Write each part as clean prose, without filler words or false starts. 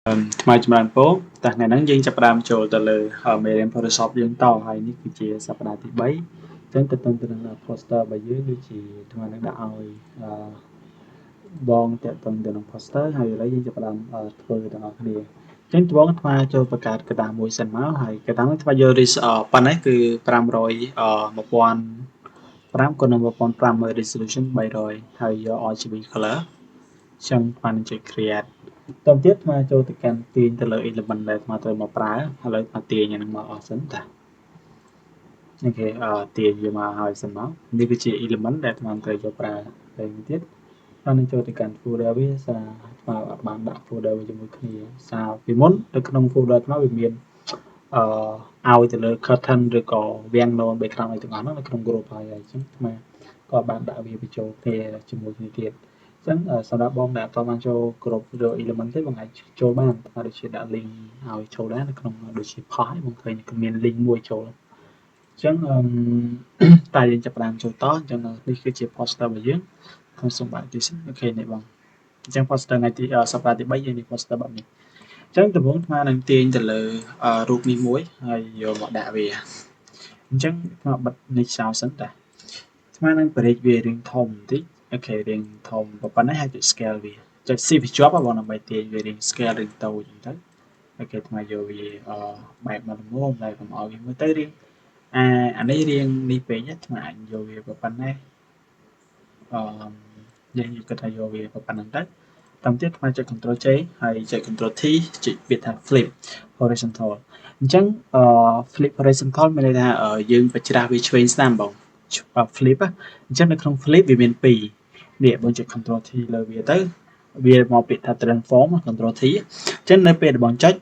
ថ្មចម្រើនពរតោះថ្ងៃហ្នឹងយើងចាប់ផ្ដើមចូលទៅលើមេរៀន Photoshop យើងតហើយនេះគឺជាសប្តាហ៍ទី3អញ្ចឹងទៅទៅនឹង poster របស់យើងដូចជាថ្មនឹងដាក់ឲ្យបងតាក់ទងទៅនឹង poster ហើយឥឡូវយើងចាប់ផ្ដើមធ្វើទាំងអស់គ្នា។អញ្ចឹងត្បូងថ្មចូលបង្កើតក្រដាសមួយសិនមកហើយកដាសនេះថ្មយក ប៉ុណ្ណេះគឺ500 1005គុណនឹង1500 resolution 300ហើយយក RGB color អញ្ចឹងថ្មនឹងចុច create។ តទៅទៀតថ្មចូលទៅកាន់ទាញទៅលើ element ដែលថ្មត្រូវមកប្រើឥឡូវថ្មទាញអានឹងមកអស់សិនតាOK អឺទាញវាមកហើយសិនមកនេះគឺជា element ដែលថ្មត្រូវយកប្រើ។ហើយទៀតថ្មនឹងចូលទៅកាន់ folder វាសារថ្មអត់បានដាក់ folder វាជាមួយគ្នាសារពីមុននៅក្នុង folder ថ្មវាមានអឺឲ្យទៅលើ curtain ឬក៏វាំងនន background អីទាំងអស់ហ្នឹងនៅក្នុង group ហើយអញ្ចឹងថ្មក៏បានដាក់វាបញ្ចូលគ្នាជាមួយគ្នាទៀតអញ្ចឹងសម្រាប់បងដែលអត់បានចូលគ្រប់ឬ element ទេបងអាចចូលបានតែដូចជាដាក់ link ឲ្យចូលដែរនៅក្នុងដូចជា post ឯងបងឃើញមាន link មួយចូលអញ្ចឹងអឺតែយើងចាប់ផ្ដើមចូលតអញ្ចឹងនេះគឺជា poster របស់យើងខ្ញុំសូមបើកទីសិន OK នេះបងអញ្ចឹង poster ថ្ងៃទីសប្តាហ៍ទី3យើងនេះ poster បែបនេះអញ្ចឹងដំបូងអាត្មានឹងទាញទៅលើរូបនេះមួយហើយយកមកដាក់វាអញ្ចឹងអាត្មាបិទនេះចោលសិនតាអាត្មានឹងបរិចវារៀងធំបន្តិច OK រៀងធំប៉ុណ្ណេះហើយចុច scale វាចុច shift ជាប់បងដើម្បីទាញវារៀង scale រៀងតូចអញ្ចឹងទៅ OK អាត្មាយកវាបែបមកល្មមតែកុំឲ្យវាមើលទៅរៀងអាអានេះរៀងនេះពេកអាត្មាអាចយកវាប៉ុណ្ណេះអឺយើងគិតថាយកវាប៉ុណ្្នឹងទៅតាមទៀតអាត្មាចុច Ctrl J ហើយចុច Ctrl T ចុចពាក្យថា flip horizontal។ អញ្ចឹងអឺ flip horizontal មានន័យថាយើងបញ្ច្រាស់វាឆ្វេងស្ដាំបង flip អញ្ចឹងនៅក្នុង flip វាមាន2នេះបងចុច Ctrl T លើវាទៅ វាមកពាក្យថា transform control T។ អញ្ចឹងនៅពេលដែលបងចុច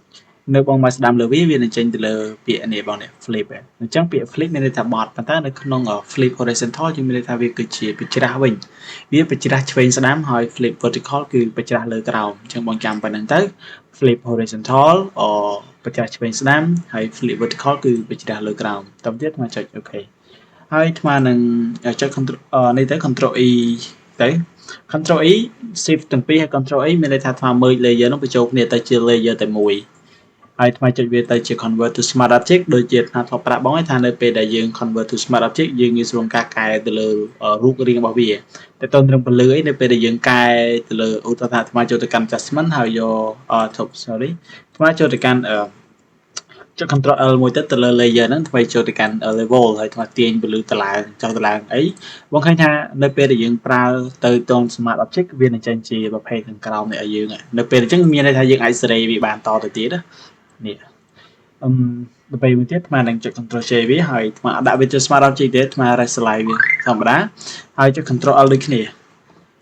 នៅបងមកស្ដាំលើវាវានឹងចេញទៅលើពាក្យនេះបងនេះ flip។ អញ្ចឹងពាក្យ flip មានន័យថាបត់ប៉ុន្តែនៅក្នុង flip horizontal យើងមានន័យថាវាគឺជាបញ្ច្រាស់វិញវាបញ្ច្រាស់ឆ្វេងស្ដាំហើយ flip vertical គឺបញ្ច្រាស់លើក្រោមអញ្ចឹងបងចាំប៉ុណ្្នឹងទៅ flip horizontal អបញ្ច្រាស់ឆ្វេងស្ដាំហើយ flip vertical គឺបញ្ច្រាស់លើក្រោមតទៅទៀតមកចុច OK ហើយអាត្មានឹងចុច control នេះទៅ control E ទៅ control E shift ទាំងពីរហើយ control E មានន័យថាអាត្មា merge layer នោះបញ្ចូលគ្នាទៅជា layer តែមួយហើយអាត្មាចុចវាទៅជា convert to smart object ដូចជាអាត្មាធ្លាប់ប្រាប់បងថានៅពេលដែលយើង convert to smart object យើងងាយស្រួលការកែទៅលើរូបរាងរបស់វាតែតើត្រឹមពលឺអីនៅពេលដែលយើងកែទៅលើឧទាហរណ៍ថាអាត្មាចូលទៅកាន់ adjustment ហើយយក sorry អាត្មាចូលទៅកាន់ចុច control L មួយទៅទៅលើ layer ហ្នឹងធ្វើចូលទៅកាន់ level ហើយថ្មទាញពលឺតឡើងចុះតឡើងអីបងឃើញថានៅពេលដែលយើងប្រើទៅតង smart object វានឹងចេញជាប្រភេទខាងក្រោមនេះឲ្យយើងនៅពេលអញ្ចឹងមានន័យថាយើងអាចសេរីវាបានតទៅទៀតនេះអឹមដល់ពេលមួយទៀតអាត្មានឹងចុច control J វាហើយអាត្មាដាក់វាជា smart object ទេអាត្មា rasterize វាធម្មតាហើយចុច control L ដូចគ្នា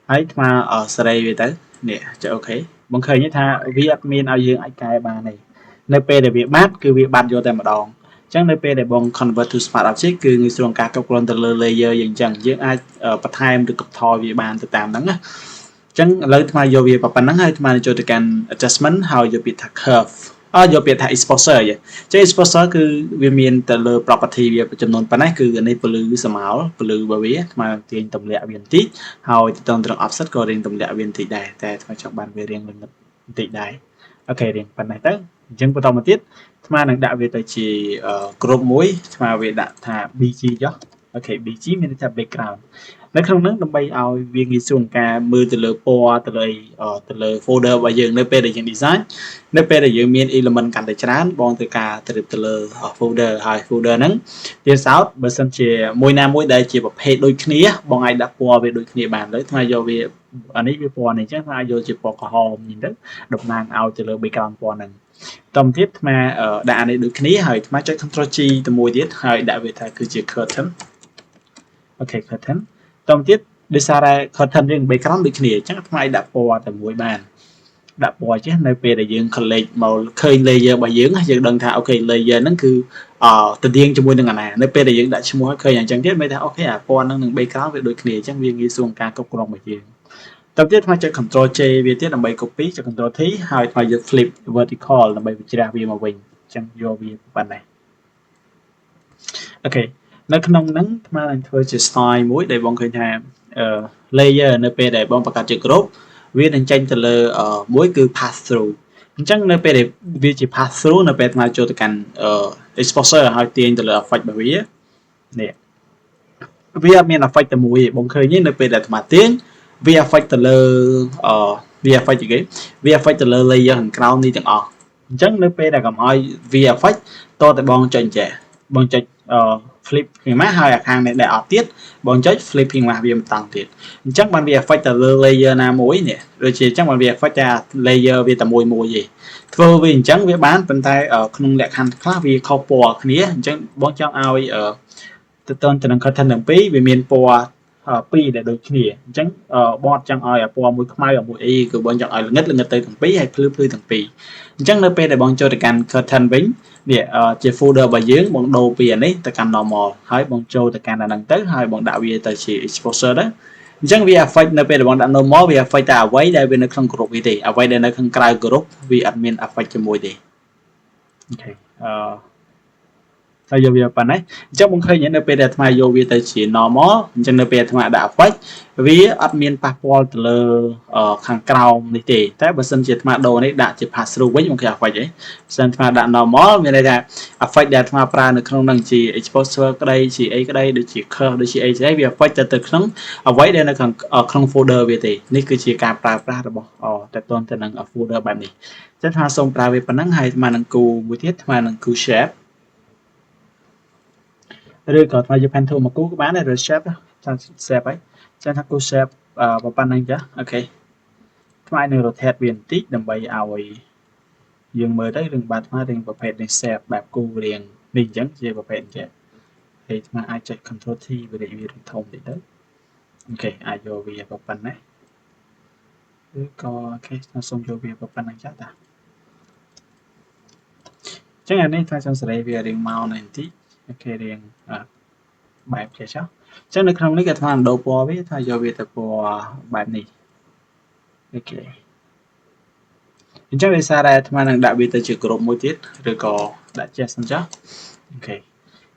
ហើយអាត្មាសេរីវាទៅនេះចុច OK បងឃើញថាវាអត់មានឲ្យយើងអាចកែបានទេនៅពេលដែលវាបាត់គឺវាបាត់យកតែម្ដងអញ្ចឹងនៅពេលដែលបង convert to smart object គឺងាយស្រួលការគ្រប់គ្រងទៅលើ layer យើងអញ្ចឹងយើងអាចបន្ថែមឬកថយវាបានទៅតាមហ្នឹងណាអញ្ចឹងឥឡូវអាត្មាយកវាប៉ុណ្ណឹងហើយអាត្មាចូលទៅកាន់ adjustment ហើយយកពាក្យថា curve អយកពាក្យថា exposure អញ្ចឹង exposure គឺវាមានទៅលើ property វាចំនួនប៉ុណ្ណេះគឺនេះពលឺសមោលពលឺរបស់វាអាត្មាទាញទម្លាក់វាបន្តិចហើយទៅត្រង់ offset ក៏រៀងទម្លាក់វាបន្តិចដែរតែអាត្មាចង់បានវារៀងល្ងឹតបន្តិចដែរ OK រៀងប៉ុណ្ណេះទៅអញ្ចឹងបន្តមកទៀតអាត្មានឹងដាក់វាទៅជាក្រុមមួយអាត្មាវាដាក់ថា BG ចុះ OK BG មានន័យថា background នៅក្នុងហ្នឹងដើម្បីឲ្យវាងាយស្រួលក្នុងការមើលទៅលើពណ៌ទៅលើទៅលើ folder របស់យើងនៅពេលដែលយើង design នៅពេលដែលយើងមាន element កាន់តែច្រើនបងត្រូវការត្រៀបទៅលើ folder ហើយ folder ហ្នឹងទៀតសោតបើសិនជាមួយណាមួយដែលជាប្រភេទដូចគ្នាបងអាចដាក់ពណ៌វាដូចគ្នាបានទៅថ្មយកវាអានេះវាពណ៌នេះអញ្ចឹងថ្មអាចយកជាពណ៌ក្រហមអញ្ចឹងទៅតំណាងឲ្យទៅលើ background ពណ៌ហ្នឹងតទៅទៀតថ្មដាក់អានេះដូចគ្នាហើយថ្មចុច Ctrl G ទៅមួយទៀតហើយដាក់វាថាគឺជា curtain។ OK curtain តទៅទៀតដោយសារតែ curtain យើង background ដូចគ្នាអញ្ចឹងថ្មអាចដាក់ពណ៌តែមួយបានដាក់ពណ៌ចេះនៅពេលដែលយើង collect មកឃើញ layer របស់យើងយើងដឹងថា OK layer ហ្នឹងគឺអឺទៅទៀងជាមួយនឹងអាណានៅពេលដែលយើងដាក់ឈ្មោះឲ្យឃើញអញ្ចឹងទៀតមានថា OK អាពណ៌ហ្នឹងនឹង background វាដូចគ្នាអញ្ចឹងវាងាយស្រួលក្នុងការគ្រប់គ្រងរបស់យើងតទៅទៀតថ្មចុច Ctrl J វាទៀតដើម្បី copy ចុច Ctrl T ហើយថ្មយក flip vertical ដើម្បីបញ្ច្រាស់វាមកវិញអញ្ចឹងយកវាប៉ុណ្ណេះ OK នៅក្នុងហ្នឹងថ្មនឹងធ្វើជា style មួយដែលបងឃើញថា layer នៅពេលដែលបងបង្កើតជា group វានឹងចេញទៅលើមួយគឺ pass through។ អញ្ចឹងនៅពេលដែលវាជា pass through នៅពេលអាត្មាចូលទៅកាន់ exposure ហើយទាញទៅលើ effect របស់វានេះវាអត់មាន effect តែមួយទេបងឃើញទេនៅពេលដែលអាត្មាទាញវា affect ទៅលើអឺវា affect គេវា affect ទៅលើ layer ខាងក្រោមនេះទាំងអស់អញ្ចឹងនៅពេលដែលកុំឲ្យវា affect តតែបងចុចចេះបងចុចអឺ clipping mask ហើយអាខាងនេះដែលអត់ទៀតបងចុច clipping mask វាមិនតង់ទៀតអញ្ចឹងបានវា affect ទៅលើ layer ណាមួយនេះដូចជាអញ្ចឹងបានវា affect តែ layer វាតែមួយមួយទេធ្វើវាអញ្ចឹងវាបានប៉ុន្តែក្នុងលក្ខខណ្ឌខ្លះវាខុសពណ៌គ្នាអញ្ចឹងបងចង់ឲ្យទៅទៅនឹង curtain ទាំងពីរវាមានពណ៌ពីរដែលដូចគ្នាអញ្ចឹងបងអត់ចង់ឲ្យពណ៌មួយខ្មៅមួយអីគឺបងចង់ឲ្យល្ងិតល្ងិតទៅទាំងពីរហើយភ្លឺភ្លឺទាំងពីរអញ្ចឹងនៅពេលដែលបងចូលទៅកាន់ curtain វិញនេះជា folder របស់យើងបងដូរពីអានេះទៅកាន់ normal ហើយបងចូលទៅកាន់អាហ្នឹងទៅហើយបងដាក់វាទៅជា exposure ទៅអញ្ចឹងវា affect នៅពេលដែលបងដាក់ normal វា affect តែអ្វីដែលវានៅក្នុង group វាទេអ្វីដែលនៅខាងក្រៅ group វាអត់មាន affect ជាមួយទេOK អឺហើយយកវាប៉ុណ្ណេះអញ្ចឹងបងឃើញនៅពេលដែលអាត្មាយកវាទៅជា normal អញ្ចឹងនៅពេលអាត្មាដាក់ effect វាអត់មានប៉ះពាល់ទៅលើខាងក្រោមនេះទេតែបើសិនជាអាត្មាដូរនេះដាក់ជា pass through វិញបងឃើញ effect ទេបើសិនអាត្មាដាក់ normal មានន័យថា effect ដែលអាត្មាប្រើនៅក្នុងនឹងជា exposure ក្តីជាអីក្តីដូចជា curve ដូចជាអីស្អីវា affect ទៅក្នុងអ្វីដែលនៅក្នុងក្នុង folder វាទេនេះគឺជាការប្រើប្រាស់របស់តើតទៅនឹង folder បែបនេះអញ្ចឹងអាត្មាសូមប្រើវាប៉ុណ្ណឹងហើយអាត្មានឹងគូមួយទៀតអាត្មានឹងគូ shape ឬក៏ថ្មយក pen tool មកគូក៏បានដែរឬ shape ចាំ shape ហើយចាំថាគូ shape ប៉ុណ្ណឹងចាOK ថ្មនឹង rotate វាបន្តិចដើម្បីឲ្យយើងមើលទៅរឿងបាទថ្មរឿងប្រភេទនេះ shape បែបគូរៀងនេះអញ្ចឹងជាប្រភេទអញ្ចឹងហើយថ្មអាចចុច control T វារីកវាធំតិចទៅOK អាចយកវាប៉ុណ្ណេះឬក៏OK ខ្ញុំសូមយកវាប៉ុណ្ណឹងចាតាចឹងអានេះថាចង់សេរីវារៀងមកនៅបន្តិច OK រៀងបែបចេះចុះអញ្ចឹងនៅក្នុងនេះគេថាដូរពណ៌វាថាយកវាទៅពណ៌បែបនេះOK អញ្ចឹងដោយសារតែអាត្មានឹងដាក់វាទៅជាក្រុមមួយទៀតឬក៏ដាក់ចេះសិនចុះOK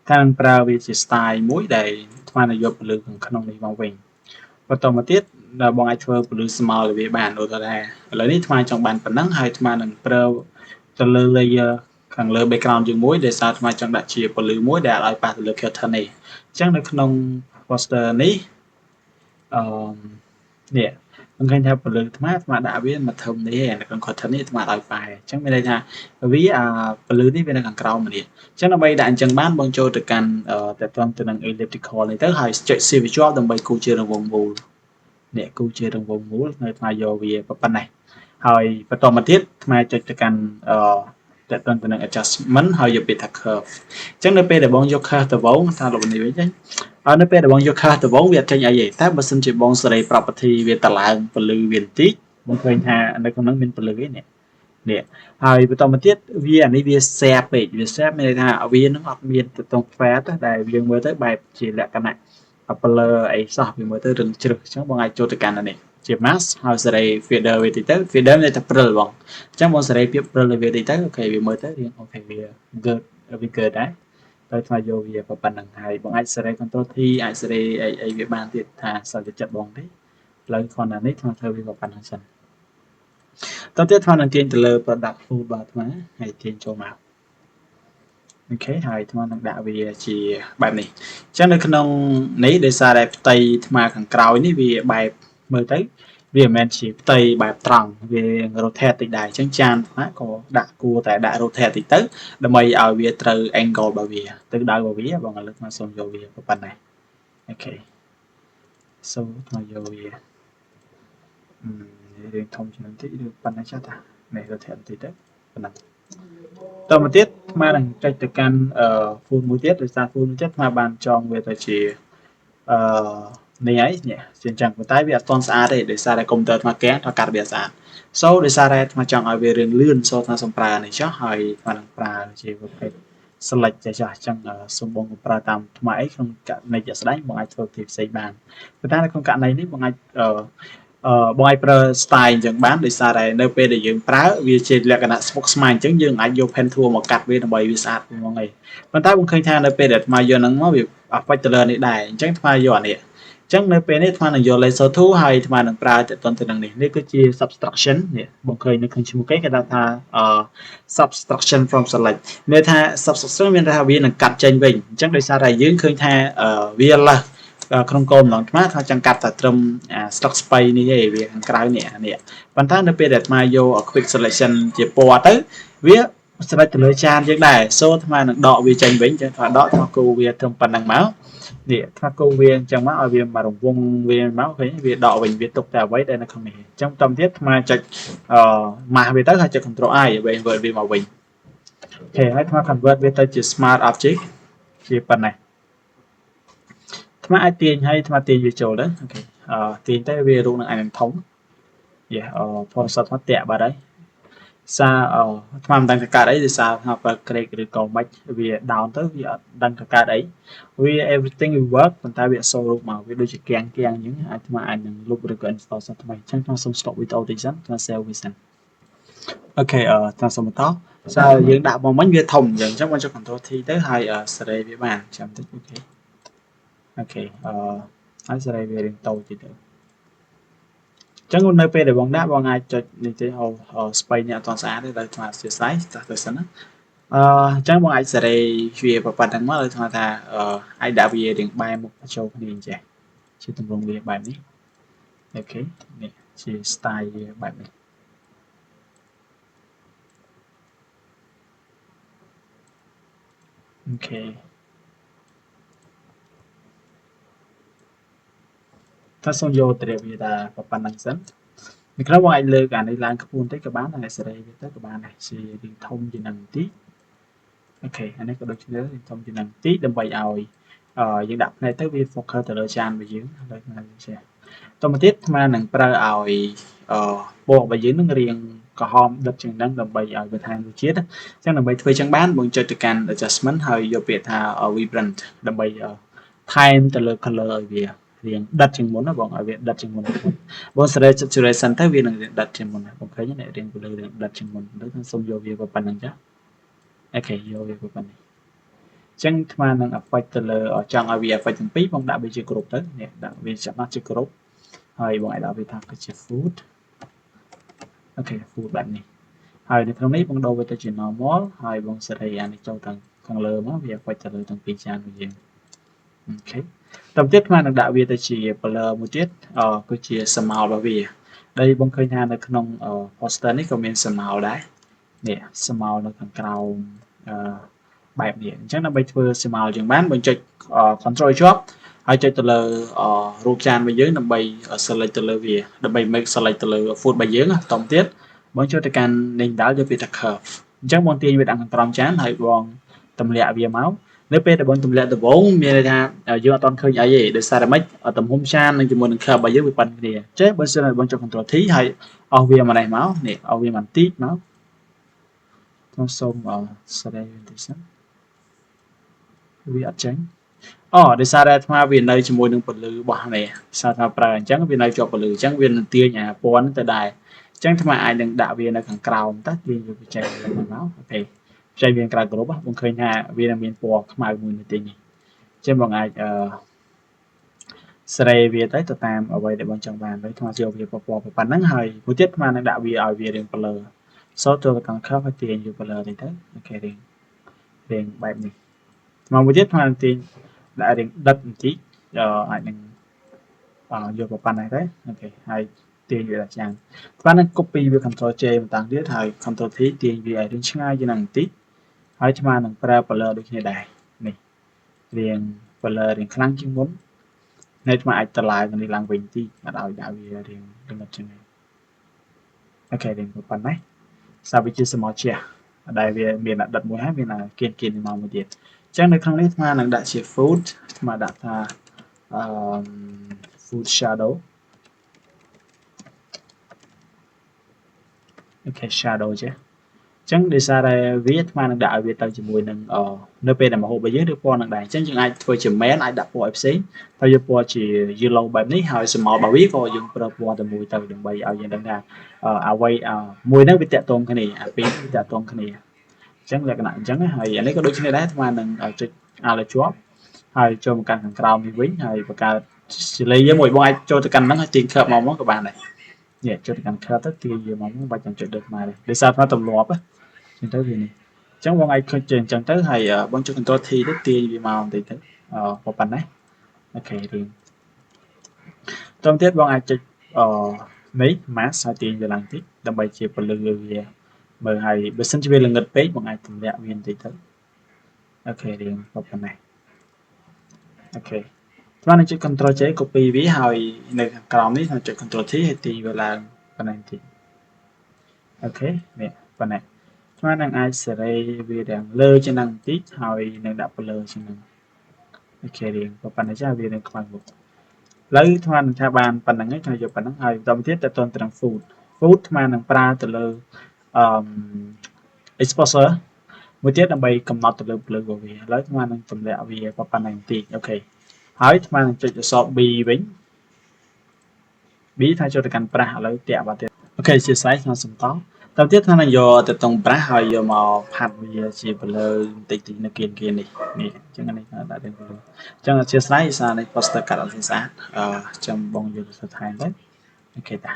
ថានឹងប្រើវាជា style មួយដែលអាត្មានឹងយកពលឺខាងក្នុងនេះមកវិញបន្តមកទៀតដល់បងអាចធ្វើពលឺស្មៅឲ្យវាបានឧទាហរណ៍ថាឥឡូវនេះអាត្មាចង់បានប៉ុណ្ណឹងហើយអាត្មានឹងប្រើទៅលើ layer ខាងលើ background ជាមួយដោយសារអាត្មាចង់ដាក់ជាពលឺមួយដែលឲ្យប៉ះទៅលើ curtain នេះអញ្ចឹងនៅក្នុង poster នេះអឺនេះខ្ញុំឃើញថាពលឺអាត្មាអាត្មាដាក់វាមកធំនេះឯនៅក្នុង curtain នេះអាត្មាឲ្យប៉ែអញ្ចឹងមានន័យថាវាអាពលឺនេះវានៅខាងក្រោមនេះអញ្ចឹងដើម្បីដាក់អញ្ចឹងបានបងចូលទៅកាន់តទៅទៅនឹង elliptical នេះទៅហើយចុច shift ជាប់ដើម្បីគូជារង្វង់មូលនេះគូជារង្វង់មូលនៅអាត្មាយកវាប៉ុណ្ណេះហើយបន្តមកទៀតអាត្មាចុចទៅកាន់អឺតទៅទៅនឹង adjustment ហើយយកពាក្យថា curve អញ្ចឹងនៅពេលដែលបងយក curve ទៅវងថាលុបនេះវិញហើយនៅពេលដែលបងយក curve ទៅវងវាអត់ចេញអីទេតែបើសិនជាបងសេរី property វាតឡើងពលឺវាបន្តិចបងឃើញថានៅក្នុងហ្នឹងមានពលឺឯនេះនេះហើយបន្តមកទៀតវាអានេះវា sharp ពេកវា sharp មានន័យថាវានឹងអត់មានទៅតង fade ដែលយើងមើលទៅបែបជាលក្ខណៈ blur អីសោះវាមើលទៅរឹងជ្រឹះអញ្ចឹងបងអាចចូលទៅកាន់អានេះជា mask ហើយសេរី feather វាតិចទៅ feather មានតែព្រិលបងអញ្ចឹងបងសេរីភាពព្រិលវាតិចទៅOK វាមើលទៅរៀង OK វា good វា good ដែរទៅថ្មយកវាប៉ុណ្្នឹងហើយបងអាចសេរី control T អាចសេរីអីអីវាបានទៀតថាសិតតែចិត្តបងទេឥឡូវគ្រាន់តែនេះថ្មធ្វើវាប៉ុណ្្នឹងសិនតទៅទៀតថ្មនឹងទាញទៅលើ product food បាទថ្មហើយទាញចូលមក OK ហើយថ្មនឹងដាក់វាជាបែបនេះអញ្ចឹងនៅក្នុងនេះដោយសារតែផ្ទៃថ្មខាងក្រោយនេះវាបែបមើលទៅវាមិនមែនជាផ្ទៃបែបត្រង់វា rotate តិចដែរអញ្ចឹងចានថ្មក៏ដាក់គួរតែដាក់ rotate តិចទៅដើម្បីឲ្យវាត្រូវ angle របស់វាទិសដៅរបស់វាបងឥឡូវថ្មសូមយកវាប៉ុណ្ណេះOK so ថ្មយកវារៀងធំជាងបន្តិចឬប៉ុណ្ណេះចាស់តានេះ rotate បន្តិចទៅប៉ុណ្ណឹងតមកទៀតថ្មនឹងចុចទៅកាន់ full មួយទៀតដោយសារ full មួយទៀតថ្មបានចងវាទៅជាអឺនេះហើយនេះជាអញ្ចឹងប៉ុន្តែវាអត់ទាន់ស្អាតទេដោយសារតែកុំព្យូទ័រថ្មកាំងថ្មកាត់វាស្អាត so ដោយសារតែថ្មចង់ឲ្យវារឿងលឿន so ថ្មសូមប្រើនេះចុះហើយថ្មនឹងប្រើជាប្រភេទ select ចេះចុះអញ្ចឹងសូមបងប្រើតាមថ្មអីក្នុងករណីជាក់ស្ដែងបងអាចធ្វើវិធីផ្សេងបានប៉ុន្តែនៅក្នុងករណីនេះបងអាចអឺអឺបងអាចប្រើ style អញ្ចឹងបានដោយសារតែនៅពេលដែលយើងប្រើវាជាលក្ខណៈស្មុគស្មាញអញ្ចឹងយើងអាចយក pen tool មកកាត់វាដើម្បីវាស្អាតហ្មងឯងប៉ុន្តែបងឃើញថានៅពេលដែលអាត្មាយកហ្នឹងមកវា affect ទៅលើនេះដែរអញ្ចឹងអាត្មាយកអានេះអញ្ ចឹងនៅពេលនេះអាត្មានឹងយក lasso tool ហើយអាត្មានឹងប្រើតទៅទៅនឹងនេះនេះគឺជា subtraction នេះបងឃើញនៅក្នុងឈ្មោះគេគេដាក់ថា subtraction from select មានថា subtraction មានថាវានឹងកាត់ចេញវិញអញ្ចឹងដោយសារតែយើងឃើញថាវាលើសក្នុងគោលបំណងអាត្មាថាចង់កាត់តែត្រឹមអាស្លឹកស្ពៃនេះទេវាខាងក្រៅនេះអានេះប៉ុន្តែនៅពេលដែលអាត្មាយក quick selection ជាពណ៌ទៅវា select ទៅលើចានយើងដែរ so អាត្មានឹងដកវាចេញវិញចឹងអាត្មាដកអាត្មាគូវាត្រឹមប៉ុណ្្នឹងមកនេះអាត្មាគូវាអញ្ចឹងមកឲ្យវាមករង្វង់វាមកឃើញវាដកវិញវាទុកតែអ្វីដែលនៅក្នុងនេះអញ្ចឹងបន្តទៀតអាត្មាចុចអឺម៉ាស់វាទៅហើយចុច control I ឲ្យ invert វាមកវិញ OK ហើយអាត្មា convert វាទៅជា smart object ជាប៉ុណ្ណេះអាត្មាអាចទាញហើយអាត្មាទាញវាចូលទៅ OK អឺទាញទៅវារូបនឹងឯងធំយេអឺ Photoshop អាត្មាតាក់បាត់ហើយសារអអាត្មាមិនដឹងថាកើតអីដោយសារថាប្រើ crack ឬក៏មិនវា down ទៅវាអត់ដឹងថាកើតអីវា everything will work ប៉ុន្តែវាអត់សូវរូបមកវាដូចជាកៀងកៀងអញ្ចឹងអាត្មាអាចនឹងលុបឬក៏ install សាថ្មីអញ្ចឹងខ្ញុំសូម stop វីដេអូតិចសិនខ្ញុំ save វាសិន OK អឺតាមសូមបន្តសារយើងដាក់មកមិញវាធំអញ្ចឹងអញ្ចឹងបងចុច control T ទៅហើយសេរីវាបានចាំតិច OK OK អឺហើយសេរីវារៀងតូចតិចទៅចឹងនៅពេលដែលបងដាក់បងអាចចុចនេះទេអូស្បៃនេះអត់ទាន់ស្អាតទេដោយថ្មអធិស្ឋានតោះទៅសិនណាអឺអញ្ចឹងបងអាចសេរីវាប៉ុណ្្នឹងមកដោយថ្មថាអាចដាក់វារៀងបែរមុខបញ្ចូលគ្នាអញ្ចេះជាទម្រង់វាបែបនេះ OK នេះជា style វាបែបនេះ OK ថាសូមយកទៅវាថាប៉ុណ្្នឹងសិននេះខ្លះបងអាចលើកអានេះឡើងខ្ពស់បន្តិចក៏បានដែរសេរីវាទៅក៏បានដែរជារៀងធំជាងនឹងបន្តិច OK អានេះក៏ដូចគ្នារៀងធំជាងនឹងបន្តិចដើម្បីឲ្យយើងដាក់ភ្នែកទៅវា focus ទៅលើចានរបស់យើងលើកឡើងចេះតមកទៀតអាត្មានឹងប្រើឲ្យពណ៌របស់យើងនឹងរៀងក្រហមដិតជាងហ្នឹងដើម្បីឲ្យបន្ថែមរសជាតិអញ្ចឹងដើម្បីធ្វើចឹងបានបងចុចទៅកាន់ adjustment ហើយយកពាក្យថា vibrant ដើម្បីថែមទៅលើ color ឲ្យវារៀងដិតជាងមុនណាបងឲ្យវាដិតជាងមុនបងសេរី saturation ទៅវានឹងរៀងដិតជាងមុនបងឃើញនេះរៀងទៅលើរៀងដិតជាងមុនទៅសូមយកវាប៉ុណ្្នឹងចា OK យកវាប៉ុណ្្នេះអញ្ចឹងអាត្មានឹង affect ទៅលើចង់ឲ្យវា affect ទាំងពីរបងដាក់វាជា group ទៅនេះដាក់វាចាប់មកជា group ហើយបងអាចដាក់វាថាគឺជា food OK food បែបនេះហើយនៅក្នុងនេះបងដូរវាទៅជា normal ហើយបងសេរីអានេះចូលទៅខាងលើមកវា affect ទៅលើទាំងពីរចានរបស់យើង OK តទៅទៀតអាត្មានឹងដាក់វាទៅជា blur មួយទៀតគឺជាស្រមោលរបស់វាដែលបងឃើញថានៅក្នុង poster នេះក៏មានស្រមោលដែរនេះស្រមោលនៅខាងក្រោមអឺបែបនេះអញ្ចឹងដើម្បីធ្វើស្រមោលជាងបានបងចុច control ជាប់ហើយចុចទៅលើរូបចានរបស់យើងដើម្បី select ទៅលើវាដើម្បី make select ទៅលើ food របស់យើងតទៅទៀតបងចូលទៅកាន់នេះដាល់យកពាក្យថា curve អញ្ចឹងបងទាញវាដាក់ខាងក្រោមចានហើយបងទម្លាក់វាមកនៅពេលដែលបងទម្លាក់ដំបូងមានន័យថាយើងអត់ទាន់ឃើញអីទេដោយសារតែម៉េចទំហំចាននឹងជាមួយនឹង curve របស់យើងវាប៉ុនគ្នាចេះបើសិនបងចុច control T ហើយអស់វាមកនេះមកនេះអស់វាបន្តិចមកខ្ញុំសូមសេរីបន្តិចសិនវាអត់ចេញអូដោយសារតែអាត្មាវានៅជាមួយនឹងពលឺរបស់នេះសារថាប្រើអញ្ចឹងវានៅជាប់ពលឺអញ្ចឹងវានឹងទាញអាពណ៌ទៅដែរអញ្ចឹងអាត្មាអាចនឹងដាក់វានៅខាងក្រោមតើទាញវាបច្ចេកមក OK ផ្សេងវាក្រៅគ្រប់បងឃើញថាវានឹងមានពណ៌ខ្មៅមួយនៅទីនេះអញ្ចឹងបងអាចអឺសេរីវាទៅទៅតាមអ្វីដែលបងចង់បានហើយអាត្មាយកវាពណ៌ប៉ុណ្ណឹងហើយមួយទៀតអាត្មានឹងដាក់វាឲ្យវារៀង blur សូចូលទៅកាន់ curve ហើយទាញយក blur នេះទៅ OK រៀងរៀងបែបនេះមកមួយទៀតអាត្មានឹងទាញដាក់រៀងដិតបន្តិចអាចនឹងយកប៉ុណ្ណេះទៅ OK ហើយទាញវាដល់ចានអាត្មានឹង copy វា control J បន្តទៀតហើយ control T ទាញវាឲ្យរៀងឆ្ងាយជាងនឹងបន្តិចហើយអាត្មានឹងប្រើ blur ដូចគ្នាដែរនេះរៀង blur រៀងខ្លាំងជាងមុននៅអាត្មាអាចតម្លើងនេះឡើងវិញតិចអត់ឲ្យដាក់វារៀងល្ងិតជាងនេះ OK រៀងប៉ុណ្ណេះសាវាជាសមជះដែលវាមានដិតមួយហើយមានគៀនគៀនមកមួយទៀតអញ្ចឹងនៅក្នុងនេះអាត្មានឹងដាក់ជា food អាត្មាដាក់ថាអឺ food shadow OK shadow ចេះអញ្ចឹងដោយសារតែវាអាត្មានឹងដាក់ឲ្យវាទៅជាមួយនឹងនៅពេលដែលម្ហូបរបស់យើងឬពណ៌នឹងដែរអញ្ចឹងយើងអាចធ្វើជា main អាចដាក់ពណ៌ឲ្យផ្សេងហើយយកពណ៌ជា yellow បែបនេះហើយស្រមោលរបស់វាក៏យើងប្រើពណ៌តែមួយទៅដើម្បីឲ្យយើងដឹងថាអ្វីមួយហ្នឹងវាតាក់ទងគ្នាអាពីរវាតាក់ទងគ្នាអញ្ចឹងលក្ខណៈអញ្ចឹងហើយអានេះក៏ដូចគ្នាដែរអាត្មានឹងចុច Alt ឲ្យជាប់ហើយចូលមកកាន់ខាងក្រោមនេះវិញហើយបង្កើត ជា layer មួយបងអាចចូលទៅកាន់ហ្នឹងហើយទាញ curve មកមកក៏បានដែរនេះចូលទៅកាន់ curve ទៅទាញវាមកមកបាច់ចាំចុចលើខ្មែរទេដោយសារថាទម្លាប់អញ្ចឹងទៅវានេះអញ្ចឹងបងអាចឃើញចេះអញ្ចឹងទៅហើយបងចុច control T ទៅទាញវាមកបន្តិចទៅអឺប៉ុណ្ណេះ OK រៀងតទៅទៀតបងអាចចុចអនេះ mask ហើយទាញវាឡើងតិចដើម្បីជាពលឺវាមើលហើយបើសិនជាវាល្ងិតពេកបងអាចទម្លាក់វាបន្តិចទៅ OK រៀងប៉ុណ្ណេះ OK ស្មើនឹងចុច Ctrl J copy វាហើយនៅខាងក្រោមនេះខ្ញុំចុច Ctrl T ហើយទាញវាឡើងប៉ុណ្ណេះបន្តិច OK នេះប៉ុណ្ណេះស្មើនឹងអាចសេរីវារាងលើជាងនឹងបន្តិចហើយនឹងដាក់ពលើជាងនឹង OK រៀងប៉ុណ្ណេះចាវានឹងខ្មៅមុខឥឡូវថ្មនឹងថាបានប៉ុណ្្នឹងហើយខ្ញុំយកប៉ុណ្្នឹងហើយបន្តមកទៀតតទៅត្រង់ food food ថ្មនឹងប្រើទៅលើអឺ exposure មួយទៀតដើម្បីកំណត់ទៅលើពលឺរបស់វាឥឡូវថ្មនឹងទម្លាក់វាប៉ុណ្ណេះបន្តិច OK ហើយថ្មនឹងចុចអក្សរ B វិញ B ថាចូលទៅកាន់ brush ឥឡូវតាក់បាត់ទៀត OK ជាស្រ័យខ្ញុំសំតតទៅទៀតថានឹងយកទៅតង់ brush ហើយយកមកផាត់វាជាពលឺបន្តិចតិចនៅគៀនគៀននេះនេះអញ្ចឹងនេះដាក់រៀងពលឺអញ្ចឹងអធិស្ឋានសារនេះ poster កាត់អត់ស្អាតអឺចាំបងយកទៅថែមទៅ OK តា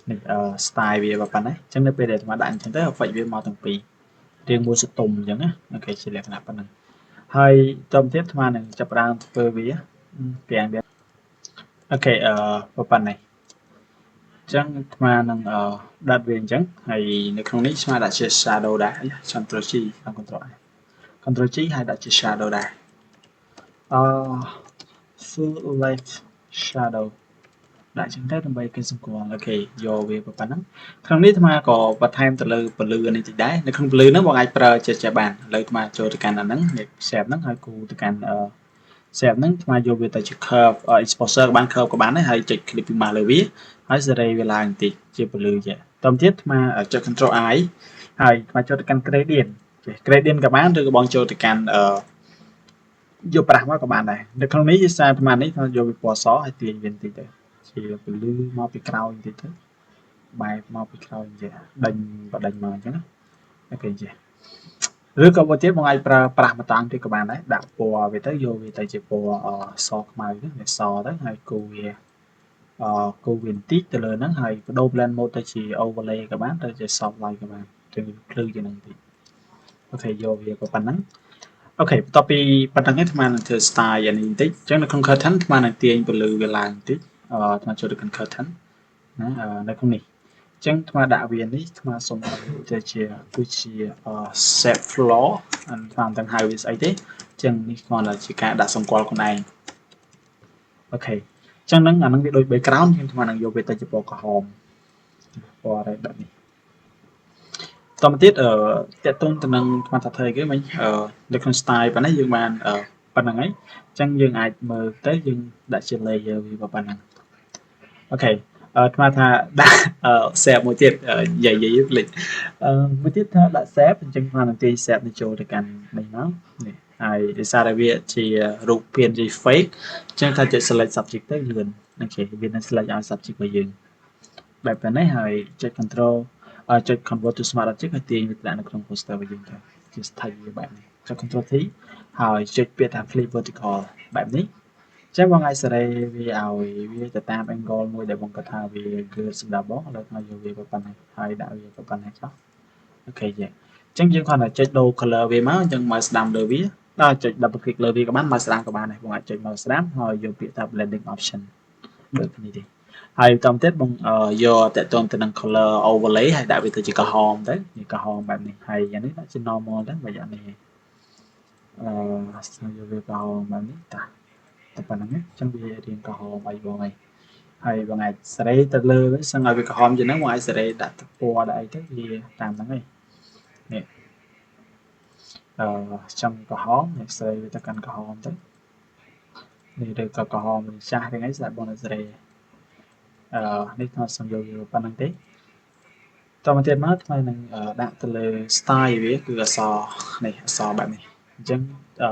នេះអឺ style វាប៉ុណ្ណេះអញ្ចឹងនៅពេលដែលអាត្មាដាក់អញ្ចឹងទៅ effect វាមកទាំងពីររៀងមួយសតុំអញ្ចឹងណា OK ជាលក្ខណៈប៉ុណ្ណឹងហើយតទៅទៀតអាត្មានឹងចាប់ផ្ដើមធ្វើវាទាំងវា OK អឺប៉ុណ្ណេះអញ្ចឹងអាត្មានឹងអឺដាក់វាអញ្ចឹងហើយនៅក្នុងនេះស្មាដាក់ជា shadow ដែរ Ctrl G Ctrl I Ctrl G ហើយដាក់ជា shadow ដែរអឺ full left shadow ដាក់ចឹងទៅដើម្បីគេសម្គាល់ OK យកវាប៉ុណ្ណឹងក្នុងនេះអាត្មាក៏បន្ថែមទៅលើពលឺនេះតិចដែរនៅក្នុងពលឺហ្នឹងបងអាចប្រើចេះចេះបានឥឡូវអាត្មាចូលទៅកាន់អាហ្នឹងនេះ shape ហ្នឹងហើយគូទៅកាន់អឺ shape ហ្នឹងអាត្មាយកវាទៅជា curve exposure ក៏បាន curve ក៏បានដែរហើយចុច click ពីមកលើវាហើយសេរីវាឡើងបន្តិចជាពលឺចេះតទៅទៀតអាត្មាចុច control I ហើយអាត្មាចូលទៅកាន់ gradient ចេះ gradient ក៏បានឬក៏បងចូលទៅកាន់អឺយក brush មកក៏បានដែរនៅក្នុងនេះជាសារអាត្មានេះយកវាពណ៌សហើយទាញវាបន្តិចទៅជាពលឺមកពីក្រោយបន្តិចទៅបែបមកពីក្រោយចេះដេញបដិញមកអញ្ចឹងណា OK ចេះឬក៏មួយទៀតបងអាចប្រើ brush មួយតង់ទៀតក៏បានដែរដាក់ពណ៌វាទៅយកវាទៅជាពណ៌សខ្មៅទៅវាសទៅហើយគូវាអឺគូវាបន្តិចទៅលើហ្នឹងហើយបដូរ blend mode ទៅជា overlay ក៏បានទៅជា soft light ក៏បានចឹងភ្លឺជាងហ្នឹងបន្តិច OK យកវាក៏ប៉ុណ្ណឹង OK បន្ទាប់ពីប៉ុណ្្នឹងឯងអាត្មានឹងធ្វើ style អានេះបន្តិចអញ្ចឹងនៅក្នុង curtain អាត្មានឹងទាញពលឺវាឡើងបន្តិចអឺអាត្មាចូលទៅក្នុង curtain ណានៅក្នុងនេះអញ្ចឹងអាត្មាដាក់វានេះអាត្មាសុំទៅជាគឺជា shape floor អាត្មាមិនដឹងហៅវាស្អីទេអញ្ចឹងនេះគ្រាន់តែជាការដាក់សម្គាល់ខ្លួនឯង OK អញ្ចឹងហ្នឹងអាហ្នឹងវាដូច background ខ្ញុំអាត្មានឹងយកវាទៅជាពណ៌ក្រហមពណ៌រ៉េបែបនេះតមកទៀតអឺតកតងទៅនឹងអាត្មាថាធ្វើអីគេមិញអឺនៅក្នុង style ប៉ុណ្ណេះយើងបានប៉ុណ្្នឹងហើយអញ្ចឹងយើងអាចមើលទៅយើងដាក់ជា layer វាប៉ុណ្ណឹង OK អឺអាត្មាថាដាក់ shape មួយទៀតនិយាយនិយាយភ្លេចអឺមួយទៀតថាដាក់ shape អញ្ចឹងអាត្មានឹងទាញ shape នេះចូលទៅកាន់នេះមកនេះហើយដោយសារតែវាជារូប PNG fake អញ្ចឹងថាចុច select subject ទៅលឿន OK វានឹង select ឲ្យ subject របស់យើងបែបនេះហើយចុច control ចុច convert to smart object ហើយទាញវាដាក់នៅក្នុង poster របស់យើងទៅជា style វាបែបនេះចុច control T ហើយចុចពាក្យថា flip vertical បែបនេះចឹងបងអាចសេរីវាឲ្យវាទៅតាម angle មួយដែលបងគិតថាវា good សម្រាប់បងឥឡូវខ្ញុំយកវាប៉ុណ្ណេះហើយដាក់វាប៉ុណ្ណេះចុះ OK ចេះអញ្ចឹងយើងគ្រាន់តែចុចដូរ color វាមកអញ្ចឹងមកស្ដាំលើវាដល់ចុច double click លើវាក៏បានមកស្ដាំក៏បានដែរបងអាចចុចមកស្ដាំហើយយកពាក្យថា blending option ដូចគ្នាទេហើយបន្តទៀតបងយកតកតងទៅនឹង color overlay ហើយដាក់វាទៅជាក្រហមទៅនេះក្រហមបែបនេះហើយយ៉ាងនេះដាក់ជា normal ទៅបើយ៉ាងនេះអឺយកវាក្រហមបែបនេះតាតែប៉ុណ្្នឹងអញ្ចឹងវារៀងក្រហមអីបងអីហើយបងអាចសេរីទៅលើសឹងឲ្យវាក្រហមជាងហ្នឹងបងអាចសេរីដាក់ពណ៌ដាក់អីទៅវាតាមហ្នឹងឯងនេះអឺចង់ក្រហមនេះសេរីវាទៅកាន់ក្រហមទៅនេះឬក៏ក្រហមចាស់ហ្នឹងឯងស្រាប់បងសេរីអឺនេះខ្ញុំសូមយកវាប៉ុណ្្នឹងទេតមកទៀតមកថ្មីនឹងដាក់ទៅលើ style វាគឺអក្សរនេះអក្សរបែបនេះអញ្ចឹងអឺ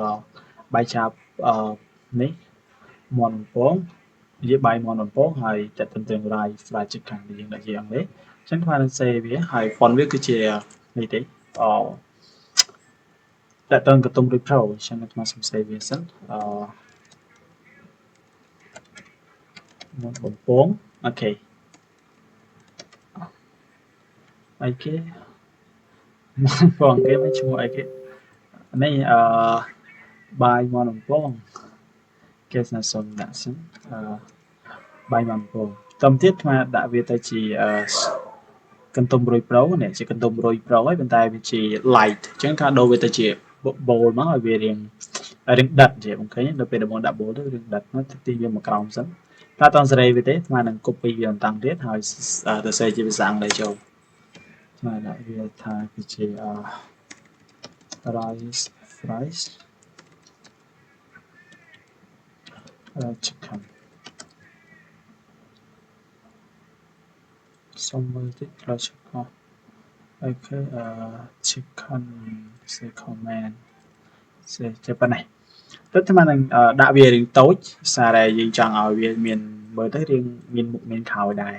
បាយចាប់អឺនេះមាន់បំពងនិយាយបាយមាន់បំពងហើយតទៅនឹង rice fried chicken ដែលយើងដាក់ជាអង់គ្លេសអញ្ចឹងថ្មនឹង save វាហើយ font វាគឺជានេះទេអតើតើកតុង repro អញ្ចឹងថ្មសុំ save វាសិនអឺ មាន់បំពង OK អីគេមាន់បំពងគេមិនឈ្មោះអីគេនេះអឺបាយមាន់បំពងគេស្នើសុំដាក់សិនអឺបាយមាន់បំពងតមទៀតអាដាក់វាទៅជាអឺកន្ទុំរុយ Pro នេះជាកន្ទុំរុយ Pro ហើយប៉ុន្តែវាជា light អញ្ចឹងថាដូរវាទៅជា bold មកឲ្យវារៀងរៀងដិតជាបងឃើញដល់ពេលដែលបងដាក់ bold ទៅរៀងដិតមកទីវាមកក្រោមសិនតែអត់សេរីវាទេស្មើនឹង copy វាបន្តទៀតហើយទៅសេជាភាសាអង់គ្លេសចូលស្មើដាក់វាថាគឺជា rice fries chicken សុំមើលតិច fried chicken OK អឺ chicken សេ command សេចេះប៉ុណ្ណេះទៅថ្មនឹងដាក់វារៀងតូចសារតែយើងចង់ឲ្យវាមានមើលទៅរៀងមានមុខមានខោដែរ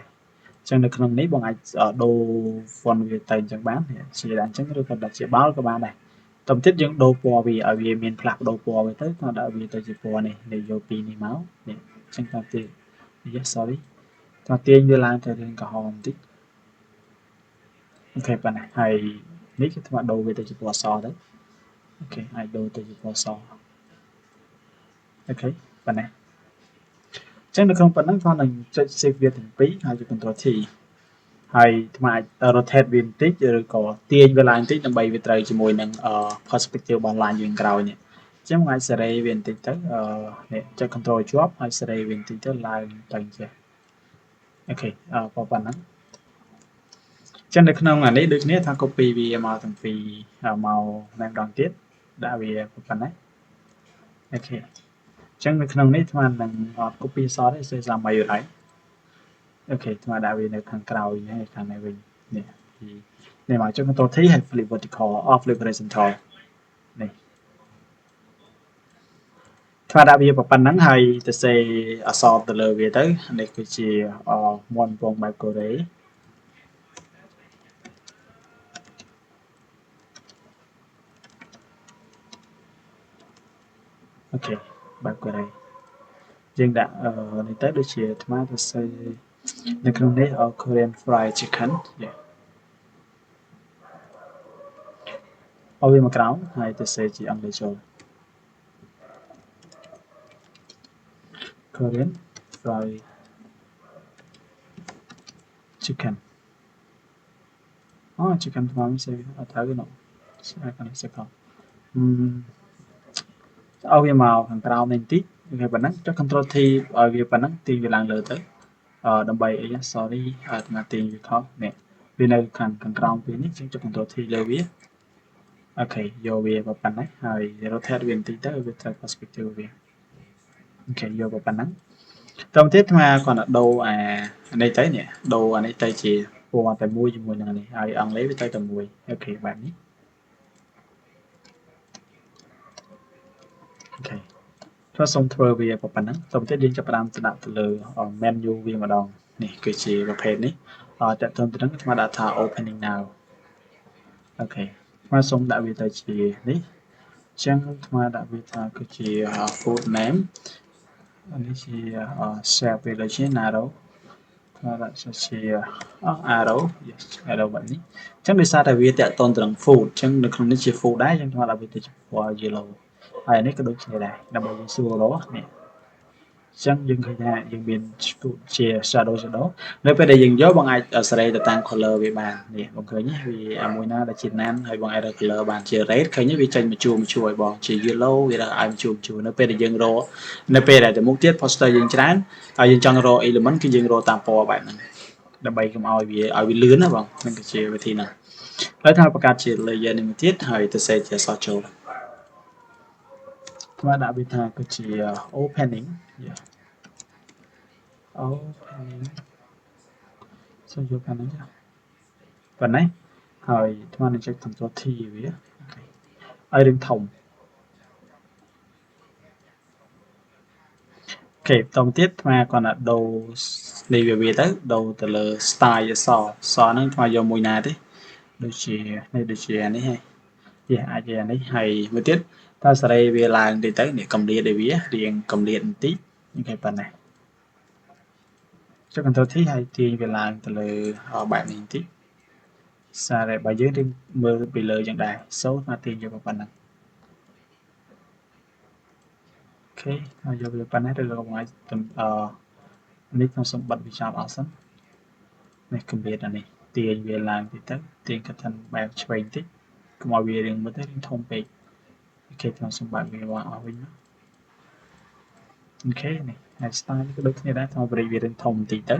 អញ្ចឹងនៅក្នុងនេះបងអាចដូរ font វាទៅអញ្ចឹងបានជាអញ្ចឹងឬក៏ដាក់ជា bold ក៏បានដែរតទៅទៀតយើងដូរពណ៌វាឲ្យវាមានផ្លាស់ប្ដូរពណ៌វាទៅតដាក់វាទៅជាពណ៌នេះនេះយកពីនេះមកនេះអញ្ចឹងតទៀត yes sorry តទាញវាឡើងទៅរៀងក្រហមបន្តិច OK ប៉ុណ្ណេះហើយនេះគឺថ្មដូរវាទៅជាពណ៌សទៅ OK អាចដូរទៅជាពណ៌ស OK ប៉ុណ្ណេះអញ្ចឹងនៅក្នុងប៉ុណ្ណឹងគាត់នឹងចុច shift វាទាំងពីរហើយចុច control T ហើយថ្មអាច rotate វាបន្តិចឬក៏ទាញវាឡើងបន្តិចដើម្បីវាត្រូវជាមួយនឹង perspective របស់ line យើងក្រោយនេះអញ្ចឹងអាចសេរីវាបន្តិចទៅនេះចុច control ជាប់ហើយសេរីវាបន្តិចទៅឡើងទៅចេះ OK ប៉ុណ្ណឹងចឹងនៅក្នុងអានេះដូចគ្នាថា copy វាមកទាំងពីរមកតែម្ដងទៀតដាក់វាប៉ុណ្ណេះ OK ចឹងនៅក្នុងនេះអានឹងអត់ copy សតទេសេសាមីហើយ OK អាដាក់វានៅខាងក្រោយនេះខាងនេះវិញនេះនេះមកចុច Ctrl T ហើយ flip vertical អ flip horizontal នេះថ្មដាក់វាប៉ុណ្ណឹងហើយទៅសេអក្សរទៅលើវាទៅនេះគឺជាមាន់ពងបែបកូរ៉េ OK បែបកូរ៉េយើងដាក់នេះទៅដូចជាអាត្មាទៅសេនៅក្នុងនេះ Korean fried chicken ឲ្យវាមកក្រោមហើយទៅសេជាអង់គ្លេសចូល Korean fried chicken អូ chicken ថ្មមិនសេអត់ត្រូវទេនោះស្អាតខាងនេះសេខំអឺឲ្យវាមកខាងក្រោមនេះបន្តិច OK ប៉ុណ្ណឹងចុច control T ឲ្យវាប៉ុណ្ណឹងទាញវាឡើងលើទៅអឺដើម្បីអី sorry អាត្មាទាញវាខុសនេះវានៅខាងខាងក្រោមពីនេះចឹងចុច control T លើវា OK យកវាប៉ុណ្ណេះហើយ rotate វាបន្តិចទៅវាត្រូវ perspective វា OK យកប៉ុណ្ណឹងតទៅទៀតអាត្មាគាត់ទៅដូរអានេះទៅនេះដូរអានេះទៅជាពណ៌តែមួយជាមួយនឹងនេះហើយអង់គ្លេសវាទៅតែមួយ OK បែបនេះ OK ធ្វើសូមធ្វើវាប៉ុណ្ណឹងតទៅទៀតយើងចាប់ផ្ដើមទៅដាក់ទៅលើ menu វាម្ដងនេះគឺជាប្រភេទនេះតើតើទៅនឹងអាត្មាដាក់ថា opening now OK អាត្មាសូមដាក់វាទៅជានេះអញ្ចឹងអាត្មាដាក់វាថាគឺជា food name នេះជា shape វាដូចជា narrow អាត្មាដាក់ជា arrow yes arrow បែបនេះអញ្ចឹងដោយសារតែវាតាក់ទងទៅនឹង food អញ្ចឹងនៅក្នុងនេះជា food ដែរអញ្ចឹងអាត្មាដាក់វាទៅជាពណ៌ yellow ហើយនេះក៏ដូចគ្នាដែរដើម្បីយើងស្រួលរកនេះអញ្ចឹងយើងឃើញថាយើងមានជា shadow shadow នៅពេលដែលយើងយកបងអាចសេរីទៅតាម color វាបាននេះបងឃើញវាមួយណាដែលជា none ហើយបងអាចរើស color បានជា red ឃើញវាចេញមកជួរមកជួរឲ្យបងជា yellow វារើសឲ្យមកជួរមកជួរនៅពេលដែលយើងរកនៅពេលដែលទៅមុខទៀត poster យើងច្រើនហើយយើងចង់រក element គឺយើងរកតាមពណ៌បែបហ្នឹងដើម្បីកុំឲ្យវាឲ្យវាលឿនណាបងហ្នឹងគឺជាវិធីហ្នឹងហើយថាបង្កើតជា layer នេះមួយទៀតហើយទៅសេជាអក្សរចូលថ្មដាក់វាថាគឺជា opening yeah opening សូមយកប៉ុណ្ណឹងចាប៉ុណ្ណេះហើយថ្មនឹងចុច Ctrl T វា OK ឲ្យរឿងធំ OK បន្តទៀតថ្មគាត់ណាដូរនេះវាវាទៅដូរទៅលើ style អក្សរអក្សរហ្នឹងថ្មយកមួយណាទេដូចជានេះដូចជាអានេះហើយយេអាចជាអានេះហើយមួយទៀតតើសេរីវាឡើងតិចទៅនេះកម្រិតឲ្យវារៀងកម្រិតបន្តិច OK ប៉ុណ្ណេះ ចុច Ctrl T ហើយទាញវាឡើងទៅលើបែបនេះបន្តិចសារតែបើយើងរៀនមើលពីលើយ៉ាងដែរ so មកទាញយកប៉ុណ្ណឹង OK ហើយយកវាប៉ុណ្ណេះឬក៏បងអាចអឺនេះខ្ញុំសូមបិទវាចោលអស់សិននេះកម្រិតអានេះទាញវាឡើងតិចទៅទាញ curtain បែបឆ្វេងតិចកុំឲ្យវារៀងមើលទៅរៀងធំពេក OK ខ្ញុំសូមបើកវាអស់វិញមក OK នេះហើយ style នេះក៏ដូចគ្នាដែរធ្វើបរិវារៀងធំបន្តិចទៅ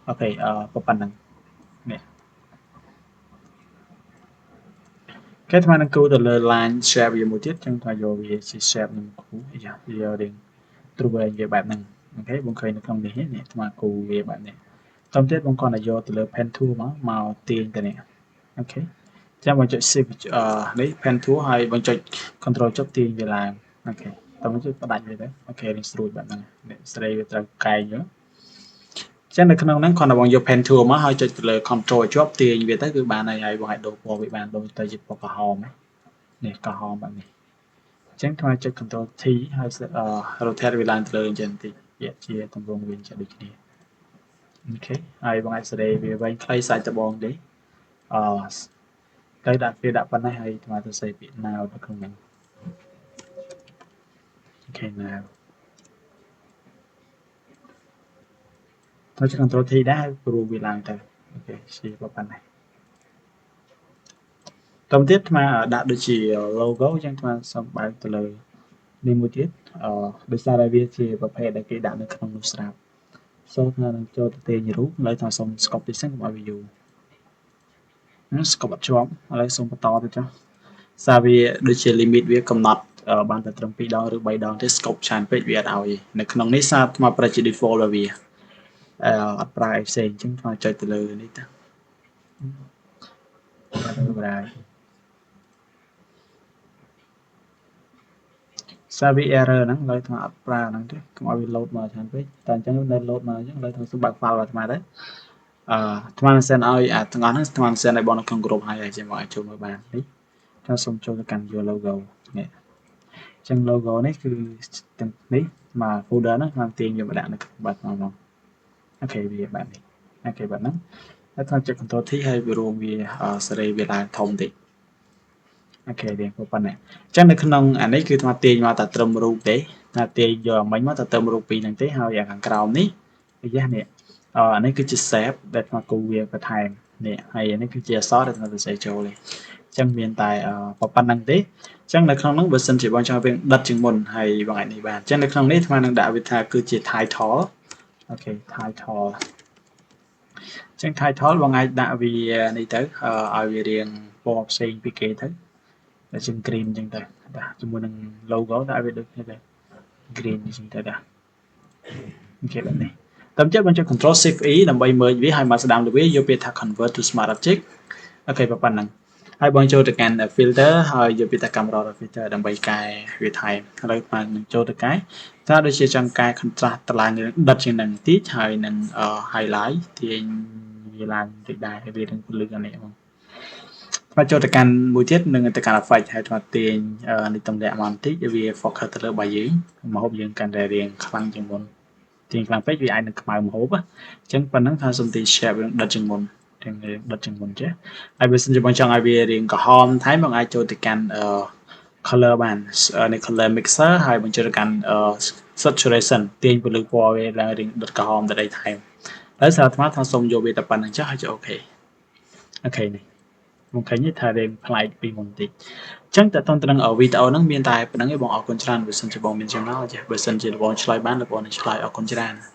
OK អឺប៉ុណ្ណឹងនេះគេអាត្មានឹងគូទៅលើ line shape វាមួយទៀតចឹងថាយកវាជា shape នឹងគូអាយ៉ាវារៀងទ្រូវែងវាបែបហ្នឹង OK បងឃើញនៅក្នុងនេះនេះអាត្មាគូវាបែបនេះតទៀតបងគ្រាន់តែយកទៅលើ pen tool មកមកទាញទៅនេះ OK ចាំបងចុច shift នេះ pen tool ហើយបងចុច control ចុចទាញវាឡើង OK តមកចុចផ្ដាច់វាទៅ OK រៀងស្រួយបែបហ្នឹងនេះស្រីវាត្រូវកែងចឹងចឹងនៅក្នុងហ្នឹងគ្រាន់តែបងយក pen tool មកហើយចុចទៅលើ control ជាប់ទាញវាទៅគឺបានហើយហើយបងអាចដូរពណ៌វាបានដូរទៅជាពណ៌ក្រហមនេះក្រហមបែបនេះអញ្ចឹងធ្វើចុច control T ហើយ rotate វាឡើងទៅលើអញ្ចឹងបន្តិចវាជាទម្រង់វាអញ្ចឹងដូចគ្នា OK ហើយបងអាចសេរីវាវែងខ្លីសាច់ដបងទេអឺទៅដាក់វាដាក់ប៉ុណ្ណេះហើយអាត្មាទៅសេពាក្យ now នៅក្នុងហ្នឹង OK now ទៅចុច control T ដែរហើយព្រោះវាឡើងទៅ OK ជាប៉ុណ្ណេះតទៅទៀតអាត្មាដាក់ដូចជា logo អញ្ចឹងអាត្មាសូមបើកទៅលើនេះមួយទៀតអឺដោយសារតែវាជាប្រភេទដែលគេដាក់នៅក្នុងនោះស្រាប់សូមថានឹងចូលទៅទាញរូបឥឡូវថាសូម scope តិចសិនកុំឲ្យវាយូរ scope អត់ជាប់ឥឡូវសូមបន្តទៅចុះសារវាដូចជា limit វាកំណត់បានតែត្រឹម2ដងឬ3ដងទេ scope ច្រើនពេកវាអត់ឲ្យនៅក្នុងនេះសារអាត្មាប្រើជា default របស់វាអឺអត់ប្រើអីផ្សេងអញ្ចឹងអាត្មាចុចទៅលើនេះទៅបាទសារវា error ហ្នឹងឡើយអាត្មាអត់ប្រើហ្នឹងទេកុំឲ្យវា load មកច្រើនពេកតែអញ្ចឹងនៅ load មកអញ្ចឹងឡើយអាត្មាសូមបើក file របស់អាត្មាទៅអឺអាត្មានឹង send ឲ្យអាទាំងអស់ហ្នឹងអាត្មានឹង send ឲ្យបងនៅក្នុង group ហើយឲ្យមកឲ្យចូលមើលបាននេះខ្ញុំសូមចូលទៅកាន់ your logo នេះអញ្ចឹង logo នេះគឺទាំងនេះមក folder ហ្នឹងខ្ញុំទាញយកមកដាក់នៅក្នុងបាត់មកមក OK វាបែបនេះ OK បែបហ្នឹងហើយខ្ញុំចុច control T ហើយវារួមវាសេរីវាឡើងធំតិច OK វាប៉ុណ្ណេះអញ្ចឹងនៅក្នុងអានេះគឺអាត្មាទាញមកតែត្រឹមរូបទេថាទាញយកអាមិញមកតែត្រឹមរូបពីរហ្នឹងទេហើយអាខាងក្រោមនេះអាយ៉ានេះអានេះគឺជា shape ដែលអាត្មាគូវាបន្ថែមនេះហើយអានេះគឺជាអក្សរដែលអាត្មាសរសេរចូលទេអញ្ចឹងមានតែប៉ុណ្្នឹងទេអញ្ចឹងនៅក្នុងហ្នឹងបើសិនជាបងចង់វាដិតជាងមុនហើយបងអាចនេះបានអញ្ចឹងនៅក្នុងនេះអាត្មានឹងដាក់វាថាគឺជា title OK title អញ្ចឹង title បងអាចដាក់វានេះទៅឲ្យវារៀងពណ៌ផ្សេងពីគេទៅតែជាង green អញ្ចឹងទៅបាទជាមួយនឹង logo ដាក់វាដូចគ្នាទៅ green អញ្ចឹងទៅដែរ OK បែបនេះតាមចិត្តបងចុច control shift E ដើម្បី merge វាហើយមកស្ដាំលើវាយកពាក្យថា convert to smart object OK ប៉ុណ្ណឹងហើយបងចូលទៅកាន់ filter ហើយយកពាក្យថា camera filter ដើម្បីកែវាថែមឥឡូវបាននឹងចូលទៅកែថាដូចជាចង់កែ contrast តឡើងដិតជាងនឹងតិចហើយនឹង highlight ទាញវាឡើងតិចដែរវានឹងពលឺអានេះហ្មងថ្មចូលទៅកាន់មួយទៀតនឹងទៅកាន់ effect ហើយថ្មទាញនេះទម្លាក់មកបន្តិចវា focus ទៅលើរបស់យើងម្ហូបយើងកាន់តែរៀងខ្លាំងជាងមុនទាញខ្លាំងពេកវាអាចនឹងខ្មៅម្ហូបអញ្ចឹងប៉ុណ្ណឹងថាសុំទី shape វាដិតជាងមុនទាំងដិតជាងមុនចេះហើយបើសិនជាបងចង់ឲ្យវារៀងក្រហមថែមបងអាចចូលទៅកាន់ color បាននៃ color mixer ហើយបងចូលទៅកាន់ saturation ទាញពន្លឺពណ៌វាឡើងរៀងដិតក្រហមទៅដីថែមហើយសារអាត្មាថាសូមយកវាតែប៉ុណ្្នឹងចុះហើយចុះ OK OK នេះបងឃើញថារៀងប្លែកពីមុនតិចអញ្ចឹងតើតើទៅនឹងវីដេអូហ្នឹងមានតែប៉ុណ្្នឹងឯងបងអរគុណច្រើនបើសិនជាបងមានចម្ងល់ចេះបើសិនជាបងឆ្លើយបានបងនឹងឆ្លើយអរគុណច្រើន។